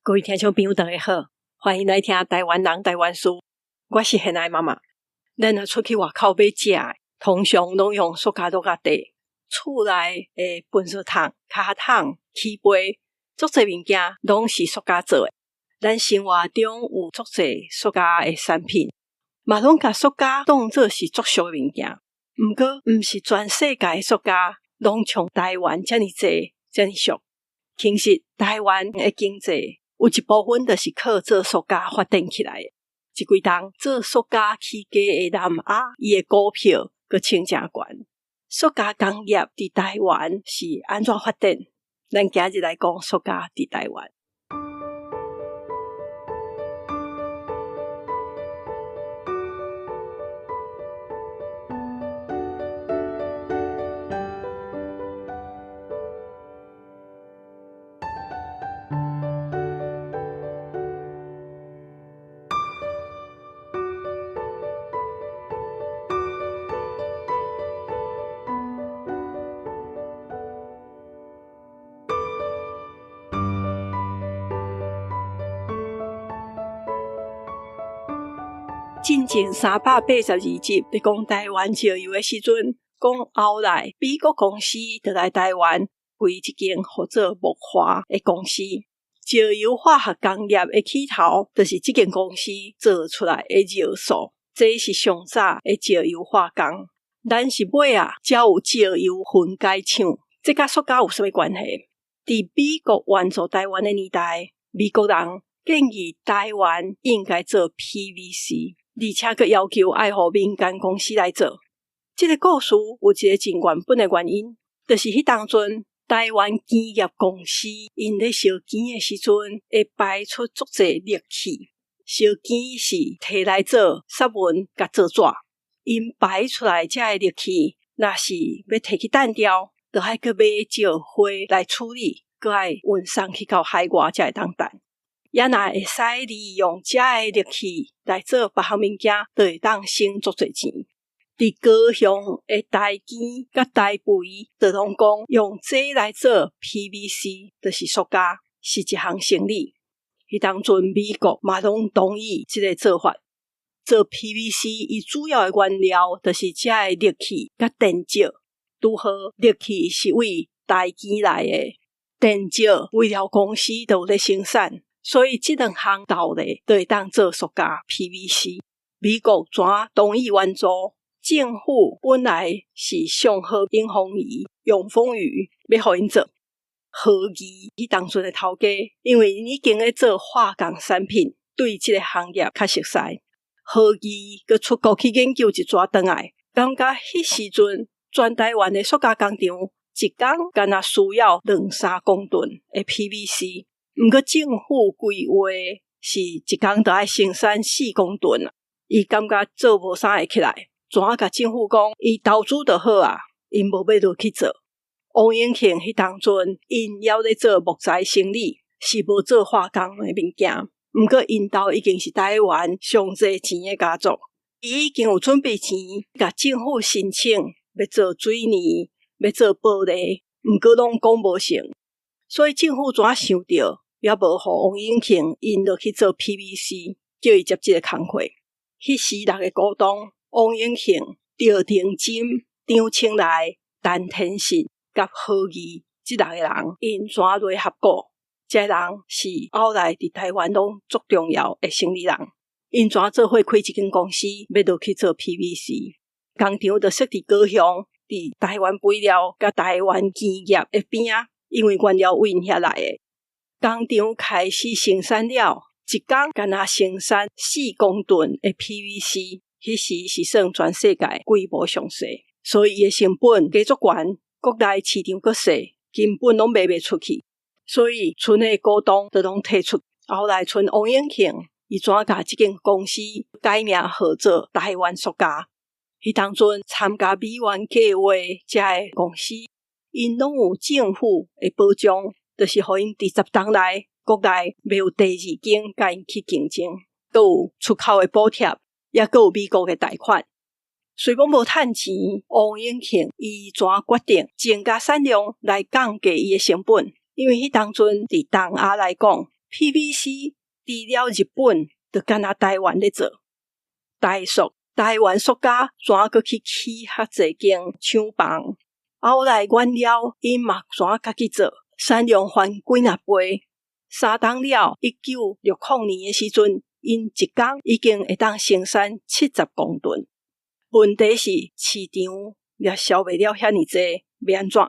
各位聽眾朋友，大家好，歡迎來聽台灣人台灣事。我是現愛媽媽。咱若出去外口買食的，通常攏用塑膠袋仔袋。厝內的糞埽桶、跤桶、起杯，足濟物件攏是塑膠做的。咱生活中有足濟塑膠的產品，嘛攏共塑膠當做是足俗的物件。毋過，毋是全世界的塑膠攏像台灣遮爾濟、遮爾俗。其實，台灣的經濟有一部分就是靠做塑膠發展起來的。這幾冬做塑膠起家的南亞，伊的股票閣衝誠懸。塑膠工業佇台灣是按怎發展？咱今日來講塑膠佇台灣。進前382集佇講台灣石油的時陣，講後來美國公司就來台灣開一間號做木華的公司，石油化學工業的起頭，就是這間公司做出來的尿素，這是上早的石油化工。咱是尾仔才有石油分解廠，這佮塑膠有啥物關係？佇美國援助台灣的年代，美國人建議台灣應該做 PVC。而且閣要求愛予民間公司來做。這個故事有一個真原本的原因，就是彼當陣台灣鉛業公司𪜶咧燒鉛的時陣，會排出足濟氯氣。燒鉛是提來做雪紋佮做紙，𪜶排出來這个氯氣，若是欲提去擲掉，就愛閣買石灰來處理，閣愛運送去到海外才會當擲。也若會使利用遮个氯氣來做別項物件，就會當省足濟錢。佇高雄的台鉛佮台肥，就攏講用這來做 PVC，就是塑膠，是一項生理。彼當陣美國嘛攏同意這個做法。做 PVC 伊主要的原料就是遮个氯氣佮電石，拄好氯氣是為台鉛來的，電石肥料公司就有咧生產。所以這兩項鬥咧，就會當做塑膠 PVC。美國怎同意援助？政府本來是上好永豐餘、永豐餘欲予𪜶做。何義彼當陣的頭家，因為𪜶已經咧做化工產品，對這個行業較熟似。何義閣出國去研究一逝轉來，感覺彼時陣全台灣的塑膠工廠一工干焦需要兩三公噸的 PVC。毋過政府規劃是一工著愛生產4公噸啊，伊感覺做無啥會起來，怎共政府講伊投資就好啊，𪜶無欲落去做。王永慶彼當陣，𪜶猶咧做木材生理，是無做化工的物件。毋過𪜶兜已經是台灣上濟錢的家族，伊已經有準備錢，共政府申請欲做水泥，欲做玻璃，毋過攏講無成。所以政府怎想著，也無予王永慶𪜶落去做 PVC，叫伊接這個工課。彼時六个股東：王永慶、趙廷鈞、張清來、陳天信佮何義這六個人，𪜶怎來合股？這个人是後來佇台灣攏足重要的生理人。𪜶怎做伙開一間公司，欲落去做 PVC 工廠，就設佇高雄，佇台灣肥料佮台灣鉛業的邊仔。因為原料為𪜶遐來的，工廠開始生產了，一工干焦生產4公噸的 PVC，彼時是算全世界規模上細，所以伊的成本加足懸，國內市場閣細，根本攏賣袂出去，所以賰的股東就攏退出。後來賰王永慶，伊怎共這間公司改名號做台灣塑膠。彼當陣參加美援計畫遮个公司。𪜶攏有政府的保障，就是予𪜶佇10冬內國內袂有第二間共𪜶去競爭，閣有出口的補貼，抑閣有美國的貸款。雖講無趁錢，王永慶伊怎決定增加產量來降低伊的成本？因為彼當陣佇東亞來講， PVC 除了日本，就干焦台灣咧做。台塑，台灣塑膠怎閣去起較濟間廠房？後來原料𪜶嘛怎家己做，產量翻幾若倍。3冬了，1960年的時陣，𪜶一工已經會當生產70公噸。問題是市場也銷袂了遐爾濟，欲按怎？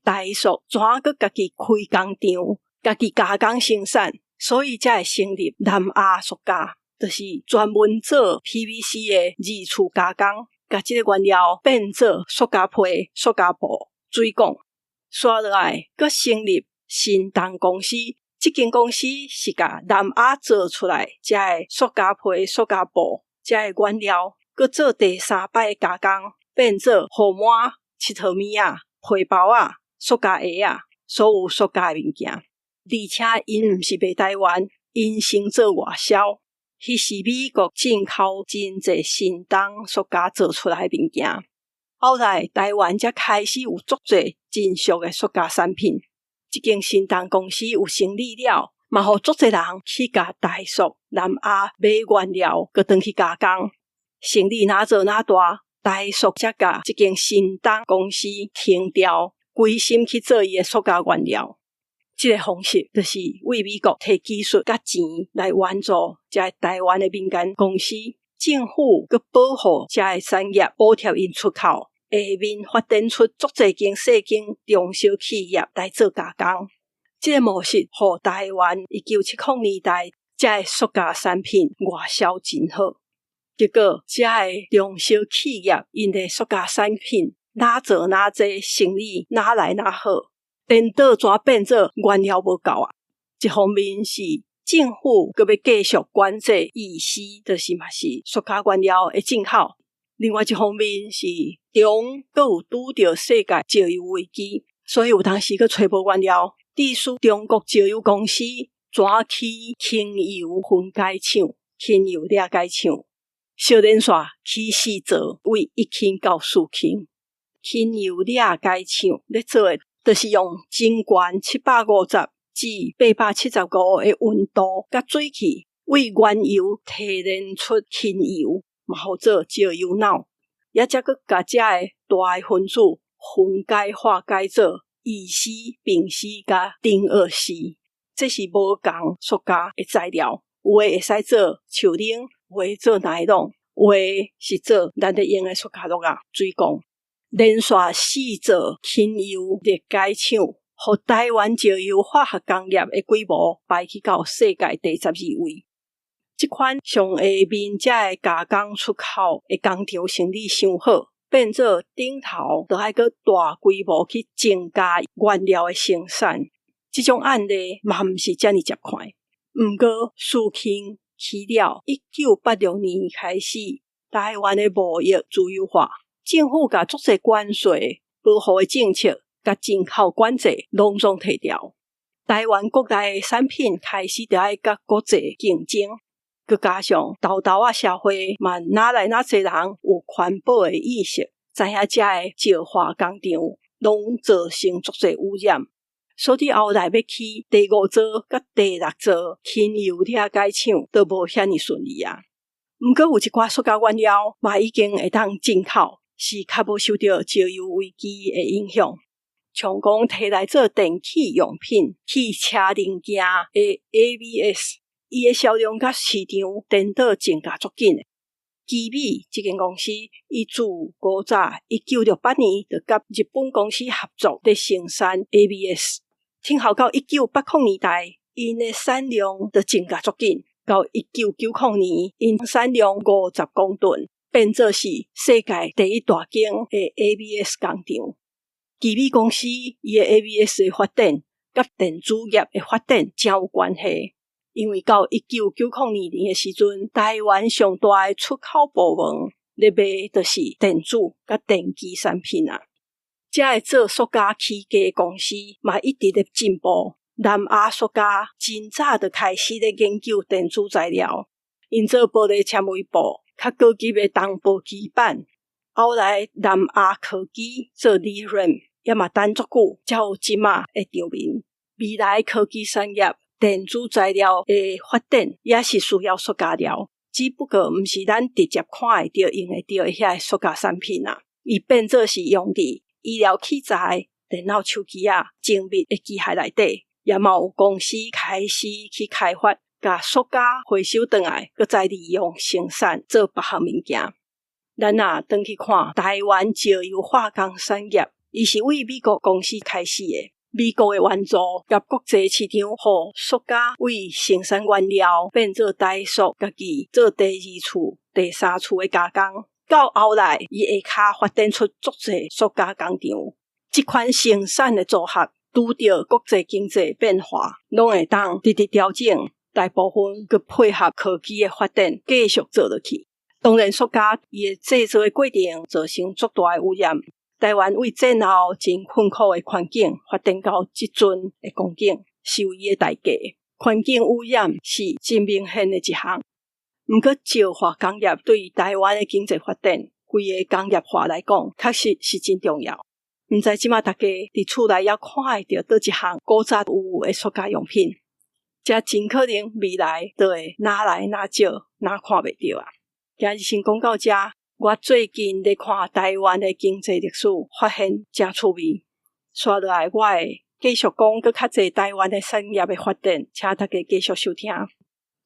台塑怎閣家己開工廠，家己加工生產，所以才會成立南亞塑膠，就是專門做 PVC 的二次加工，共這个原料變做塑膠皮、塑膠布、水管。紲落來，閣成立新東公司。這間公司是共南亞做出來這个塑膠皮、塑膠布這个原料，閣做第三擺加工，變做予滿、𨑨迌物仔、皮包仔、塑膠鞋仔，所有塑膠的物件。而且𪜶毋是賣台灣，𪜶先做外銷。彼時美國進口真濟新東塑膠做出來的物件。後來台灣才開始有足濟真俗的塑膠產品。這間新東公司有生意了，嘛予足濟人去共台塑、南亞買原料，閣轉去加工。生意若做若大，台塑才共這間新東公司停掉，規心去做伊的塑膠原料。這个方式就是對美國提技術佮錢來援助這个台灣的民間公司，政府閣保護這个產業，補貼𪜶出口，下面發展出足濟間細間中小企業來做加工。這个模式，予台灣1970年代這个塑膠產品外銷真好。結果，這个中小企業𪜶的塑膠產品若做若濟，生意若來若好。顛倒怎變做原料無夠啊？一方面是政府閣欲繼續管制乙烯，就是嘛是塑膠原料的進口；另外一方面是中閣有拄著世界石油危機，所以有當時閣揣無原料，致使中國石油公司怎起輕油分解廠、輕油裂解廠，小連續起四座，為1氫到4氫。輕油裂解廠咧做的，就是用真懸750至875的溫度佮水汽，為原油提煉出輕油，嘛號做石油腦，也才閣共這个大的分子分解化解做乙烯、丙烯佮丁二烯。這是無仝塑膠的材料，有的會使做樹奶，有的做奈龍，有的是做咱咧用的塑膠碌仔、水管。連續四座輕油裂解廠，予台灣石油化學工業的規模排去到世界第12位。這款上下面這个加工出口的工廠生意傷好，變做頂頭就愛閣大規模去增加原料的生產。這種案例嘛毋是遮爾捷快。毋過4氫起了，1986年開始，台灣的貿易自由化。政府共足濟關稅保護的政策，佮進口管制攏總提掉。台灣國內的產品開始著愛佮國際競爭，閣加上沓沓仔社會嘛，愈來愈濟人有環保的意識，知影這个石化工廠攏造成足濟污染，所以後來欲起第五座佮第六座輕油裂解廠都無遐爾順利啊。毋過有一寡塑膠原料嘛已經會當進口，是較無受著石油危機的影響，像講提來做電器用品、汽車零件的 ABS，伊的銷量佮市場顛倒增加足緊的。奇美這間公司，伊自古早1968年就佮日本公司合作咧生產 ABS，聽後到1980年代，𪜶的產量就增加足緊，到1990年，𪜶產量50公噸。變做是世界第一大間的 ABS 工廠。奇美公司伊的 ABS 的發展，佮電子業的發展誠有關係。因為到1990年的時陣，台灣上大的出口部門咧賣就是電子佮電機產品啊。這个做塑膠起家的公司嘛一直咧進步。南亞塑膠真早就開始咧研究電子材料，𪜶做玻璃纖維布，較高級的銅箔基板。後來南亞科技做 DRAM，也嘛等足久，才有這馬的場面。未來科技產業電子材料的發展也是需要塑膠料，只不過毋是咱直接看會著、用會著的遐个塑膠產品啊。伊變做是用佇醫療器材、電腦、手機仔、精密的機械內底，也嘛有公司開始去開發，共塑膠回收轉來，閣再利用生產做別項物件。咱若轉去看台灣石油化工產業，伊是為美國公司開始的。美國的援助佮國際市場，予塑膠為生產原料變做台塑，家己做第二次、第三次的加工。到後來，伊下跤發展出足濟塑膠工廠。這款生產的組合，拄著國際經濟變化，攏會當直直調整。大部分閣配合科技的發展，繼續做落去。當然，塑膠伊的製造的過程造成足大的污染。台灣為戰後真困苦的環境，發展到這陣的光景，是有伊的代價。環境污染是真明顯的一項。毋過，石化工業對台灣的經濟發展，規个工業化來講，確實是真重要。毋知這馬大家佇厝內猶看會著佗一項古早有的塑膠用品，這真可能未來就會愈來愈少，愈看袂著啊！今日先講到遮。我最近咧看台灣的經濟歷史，發現誠趣味。紲落來，我會繼續講閣較濟台灣的產業的發展，請大家繼續收聽。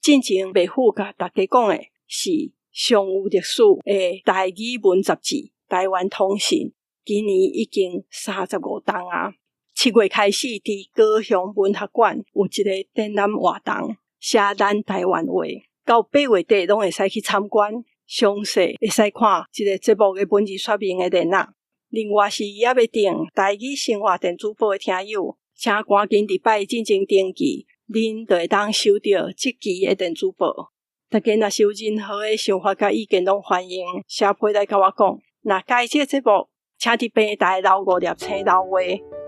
進前袂赴共大家講的是上有歷史的台語文雜誌《台灣通信》，今年已經35冬啊。7月開始，佇高雄文學館有一个展覽活動，寫咱台灣話，到8月底攏會使去參觀。詳細會使看這个節目的文字說明的連結。另外是猶未訂台語生活電子報的聽友，請趕緊佇拜一進前登記，恁就會當收著這期的電子報。大家若是有任何的想法佮意見，攏歡迎寫批來佮我講。若喜歡這个節目，請佇平台留五粒星留話，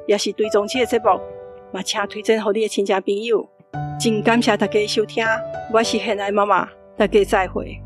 抑是追蹤這个節目，嘛請推薦予你的親戚朋友。真感謝大家收聽，我是現愛媽媽，大家再會。